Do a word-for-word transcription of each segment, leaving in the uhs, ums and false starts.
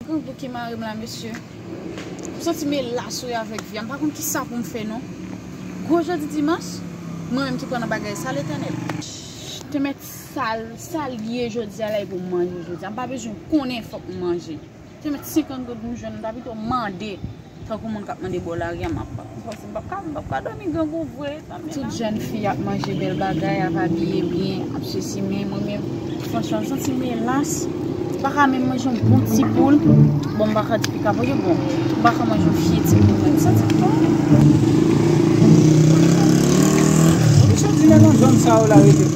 Grangou ki mare m la, mesye. M santi m elas wi avèk vi a. M pa konn kisa pou m fè non. Gwo jodi dimanch, mwen menm ki pran nan bagay sa, Letènèl. Te mèt sal, sal ye jodi a la e pou m manje jodi a. M pa bezwen konnen fòk m manje. Te mèt senkant goud m jwenn, m ta pito mande. Tankou moun k ap mande bò lari a, m ap, m panse m p ap ka, m p ap ka dòmi grangou vre. Tout jèn fi ap manje bèl bagay, ap abiye byen, ap sesi, men mwen menm, franchman, m santi m elas. M pa ka menm manje yon bon ti poul. Bon, m pa ka di pika poul, bon, m pa ka manje yon fye ti poul, men m santi m bon. Ou santi nan zòn sa yo la rete.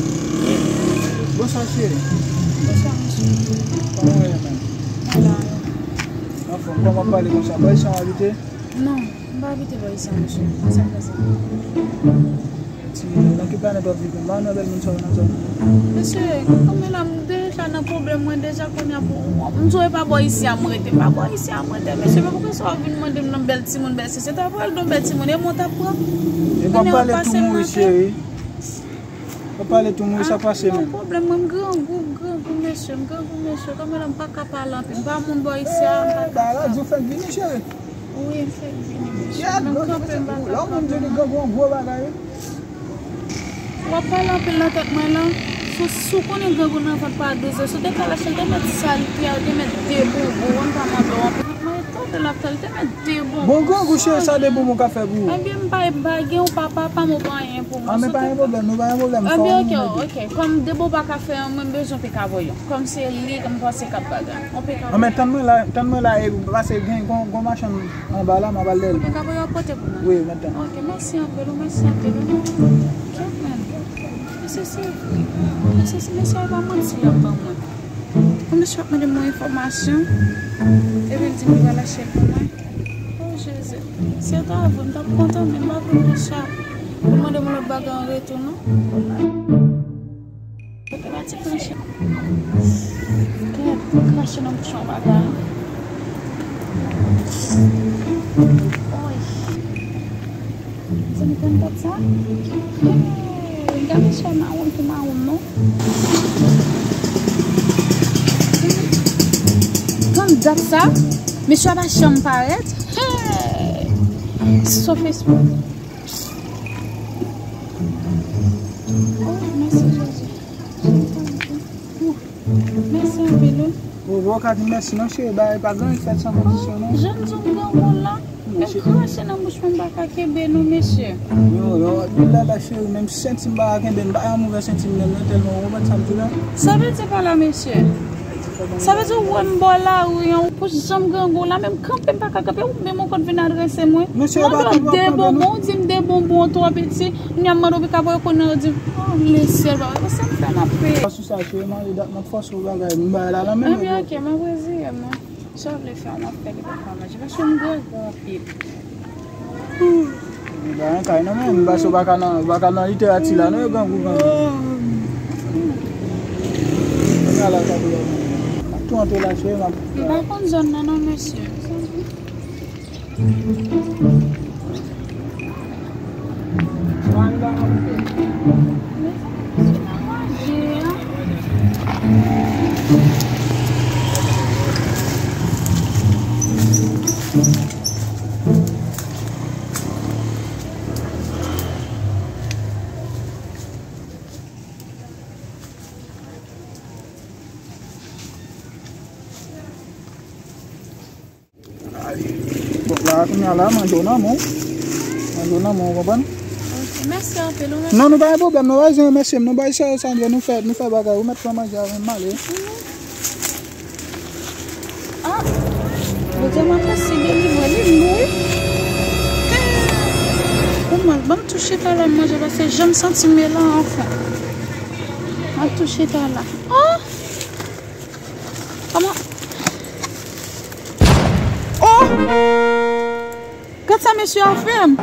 Bonswa, cheri. Bonswa, mesye. Kòman w ye, menm? Mwen la. Anfòm, kòman w ap pale konsa? Bò isit w abite? Non, m pa abite bò isit, mesye. Sa k pase? Ti, nan ki planèt w ap viv menm? Pa nan bèl moun sa yo nan zòn nan. Mesye, kòm la m deja nan pwoblèm, mwen deja kounye a pou, m di w e pa bò isit a m rete, pa bò isit a m rete, mesye, men poukisa w ap vin mande m nan bèl timoun, bèl sesi, ta pral don bèl timoun, e mwen w t ap pran. E w ap pale tou mouri, cheri. W ap pale tou mouri, sa k pase menm? Pwoblèm, mwen, m grangou, m grangou, mesye, m grangou, mesye. Kòm la m pa ka pale anpil, m pa moun bò isit a, m pa ka. Bagay la di w fèk vini, cheri. Wi, m fèk vini, mesye. Nan kanpe, m pa ka pale. Lè yon moun di li grangou, yon gwo bagay, wi. W ap pale anpil nan tèt mwen la. Si w, si w konnen grangou nan vant pa douz, si w te ka lache l, te mèt sal pye a, te mèt de bonbon, w pa mande w anpil. Mwen tande l ap pale, te mèt de bonbon. Bon, grangou, cheri, sa de bonbon ka fè pou ou? Ebyen, m pa, m pa gen yon papa, pa m pa anyen pou mwen. Ah, men pa gen pwoblèm, non, pa gen pwoblèm. Ebyen, ok, ok. Kòm de bonbon pa ka fè, mwen bezwen pika voye. Kòm se li, m panse k ap bagay. Mwen pika voye. Ah, men tann mwen la, tann mwen la, e, pase gen, gon, gon machann anba la, m ap al dèyè l. Ou pika voye, w ap pote pou mwen? Wi, mèt tann. Ok, mèsi anpil, mèsi anpil. Kèt, men. Mesye, se vre. Mesye, se mesye a pa manti y ap ban mwen. Yon mesye ap mande mwen enfòmasyon. Epi l di m li pral achte l pou mwen. O Jezi. Si se ta vre, m t ap kontan, men m pa vle mesye a pou mande m lòt bagay an retou, non. Kote pati krache? Kèt, krache nan bouch yon bagay. Oy. Zanmi, tann dat sa. Hey, gade chè mawon ki mawon, non? Tann dat sa. Mesye a pa janm parèt. Hey! Sof espri. Oh, mèsi, Jezi. Mèsi anpil, wi. Ou, ou ka di mèsi non, cheri, bagay pa gen anyen k fèt san kondisyon, non. Jan m di w m gen yon moun la, men krache nan bouch mwen, m pa ka kenbe non, mesye. Yo, yo, lè la, cheri, menm senti m pa ka kenbe, m pa gen mouvè senti m menm non, tèlman ou konprann sa m di la. Sa vle di pa la, mesye? Sa vle di ou wè m bò lari an, ou pou janm grangou la, menm kanpe m pa ka kanpe, ou menm ou konn vin adrese mwen. Mesye, mande w de bonbon, ou di m de bonbon twò piti, kounye a m mande w pika voye, kounye a ou di m, oh, lesyèl, papa, sa m fè m ap peye. Sou sa, cheri, mande dat m ap fòse w bagay, m bay la nan men mwen. Ebyen, ok, m ap reziye m. Sa w vle fè, m ap fè li pa ka manje, paske m grangou anpil. Li pa gen kay nan men, m panse w pa ka nan, w pa ka nan literati la, non, yo grangou, grangou. Kounye a la, sa pou la. M ap tou antre la, cheri, m ap. M pa konn zòn nan, non, mesye. Bon, la, kounye a la, manje w nan men w. Manje w nan men w, ou konprann? Ok, mèsi anpil, ou mèsi. Non, nou pa gen pwoblèm, non, pa bezwen remèsye m, non, bay serye sa, nou fè, nou fè bagay, ou mèt pran manje avè m, m ale. Ah, Bondye, m ap resi delivre, li lou, wi. Ou mwen, ban m tou chita la, m manje, paske jan m santi m ye la, anfen. Ban m tou chita la. Oh! Kòman? Oh! Gad sa mesye a fè m.